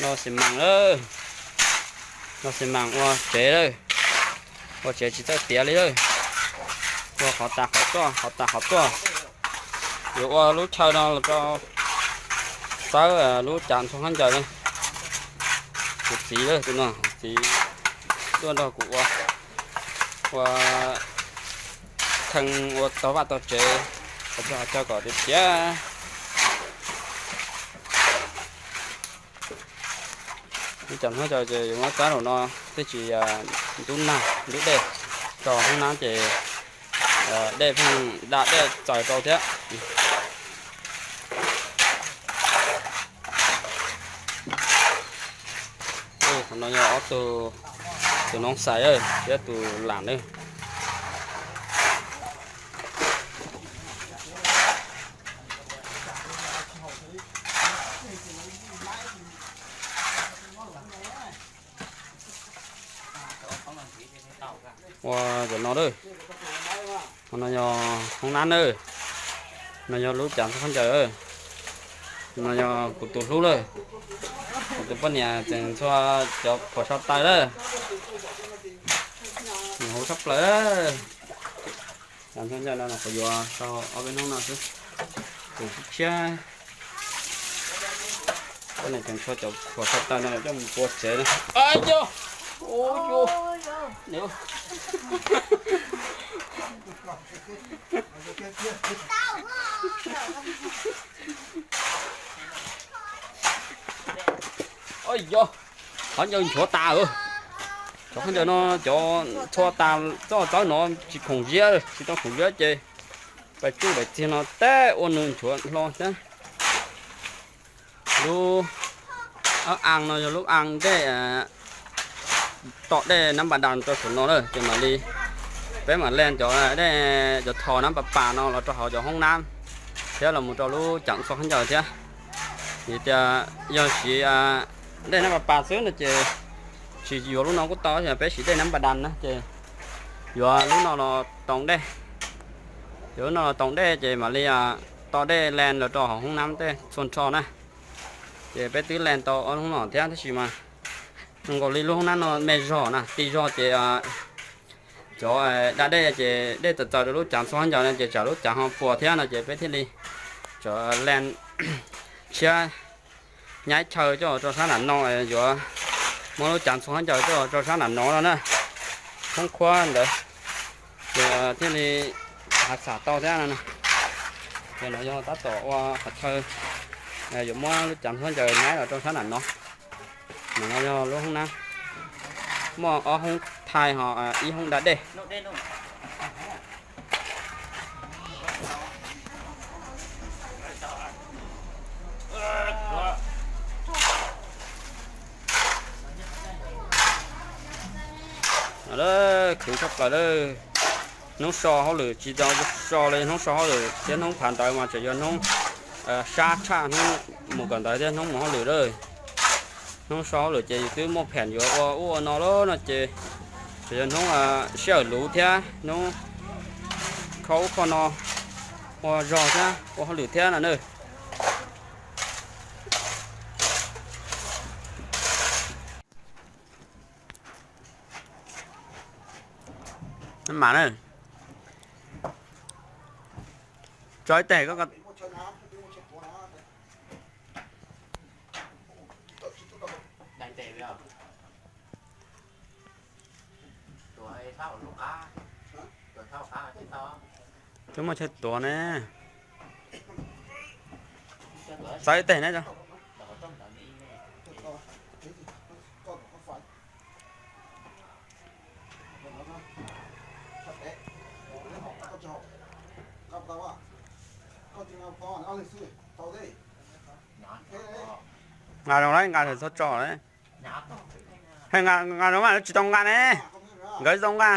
Xi mas lawm, no xi mas ua tsev lawm, ua tsev tsis txawj tiav li lawm, ua qhov tas qhov tuaj, qhov tas qhov tuaj. Yuav ua lub chaw no los rau txawb lub cav ntxhua khaub ncaws na. Kuv txiv lawm, tus no txiv tuaj nrog kuv ua, ua kheej ua tau vaj tau tsev, ua txhua qhov chaw kom tiav tiav. Lub cav ntxhua khaub ncaws ces yuav muab txawb rau no, twb tsis ntub nag ntub dej, rau hoob nab ces dej pheej da dej txaws rau thiab. Qhov no yog ob tug, tus noob xais thiab tus lam na. Ua cov no lawm, qhov no yog hoob nab na, no yog lub cav ntxhua khaub ncaws, no yog kuv tus hlub lawm, kuv tus poj niam tseem ntxhua cov khuam sau taws lawm, nws huv tshaj plaws. Cav ntxhua khaub ncaws no qhuav yuav tau ob peb hnub no xwb, tus tshiab. Poj niam tseem ntxhua cov khuam sau taws no coj mus pua tsev na. Ab yog, ua yog, ab yog, khaub ncaws nchuav tas. Cov khaub ncaws no cov ntxhua tas txoj txawb no tsis khoom ziab, tsis tau khoom ziab ces pais tsuj daim txiag no teb ua nws nchuav hlo xwb. Lub ab as no yog lub as dej, tom dej nab npas das rau saum no na, ces mam li peb mam len cov dej, cov thos nab npas pas no los rau hauv cov hoob nab thiab los mus rau lub cav ntxhua khaub ncaws thiab. Vim tias yog siv dej nab npas pas xwb no ces tsis yuav lub no kuj tau, peb siv dej nab npas das na ces yuav lub no los toos dej. Yuav lub no los toos dej ces mam li tom dej len los rau hauv hoob nab tej txhua nrho na. Ces peb twb len tau ob lub no thiab tab sis mas zoo nkaus li lub hoob nab no me zog na, ti zog ces cov da dej ces dej txawm txaws rau lub cav ntxhua khaub ncaws no ces tsam lub cav ho puas thiab no ces peb thiaj li tso len tshiab nyaib chaw coj rau sab nram no, yuav muab lub cav ntxhua khaub ncaws coj rau sab nram no no na, khoob khuab ntawd, ces thiaj li hav xam tau thiab no. Ces no yog tab tom ua qhov chaw yuav muab lub cav ntxhua khaub ncaws nyaib los rau sab nram no. Nram no yog lub hoob nab, muaj ob hoob thaij ho ib hoob da dej. Khwv tshaj plaws lawm. Hnub so hauj lwm tsis tau so li, hnub so hauj lwm thiab hnub phav ntawd mas tseem yog hnub sab tshaj hnub mus kawm ntawv thiab hnub mus hauj lwm lawm. Hnub so hauj lwm ces yus twb muaj pheem yuav ua ub ua no lawm no ces tseem yog hnub sij hawm luv thiab hnub kho ub kho no ua zog thiab ua hauj lwm thiab no na. Mas na, tso ib teg koj. Twb muaj chaw tuav ne. Tso ib teg ne. Nqa zoo lawm, nqa txhob tso lawm. Nqa zoo mas tsis tau nqa ne, nkawd zoo nqa.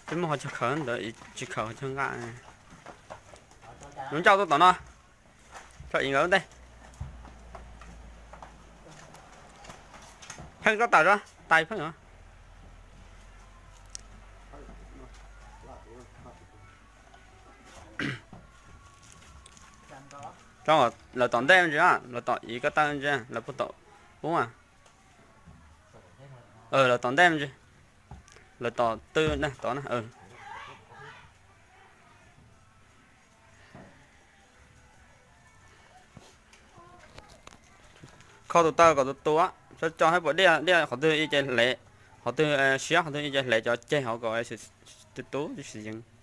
Twb muaj qhov chaw khaws ntawd tsis khaws qhov chaw nqa. Lub ncauj tuaj tom no, tso ib nkawd ntej. Pheej tsob tawm tso, tais pheej os. Lawv tom ntej me ntsis, lawv tom ib koj tawb ntsis, lawv puag tom ub. Lawv tom ntej me ntsis, lawv tom twg na, tod na. Kho tus taw kom tus tus, tso tso hab puas diaj, diaj qhov twg ib ce hle, qhov twg siab qhov twg ib ce hle cov ceg hauv kom tus tus tsis yees.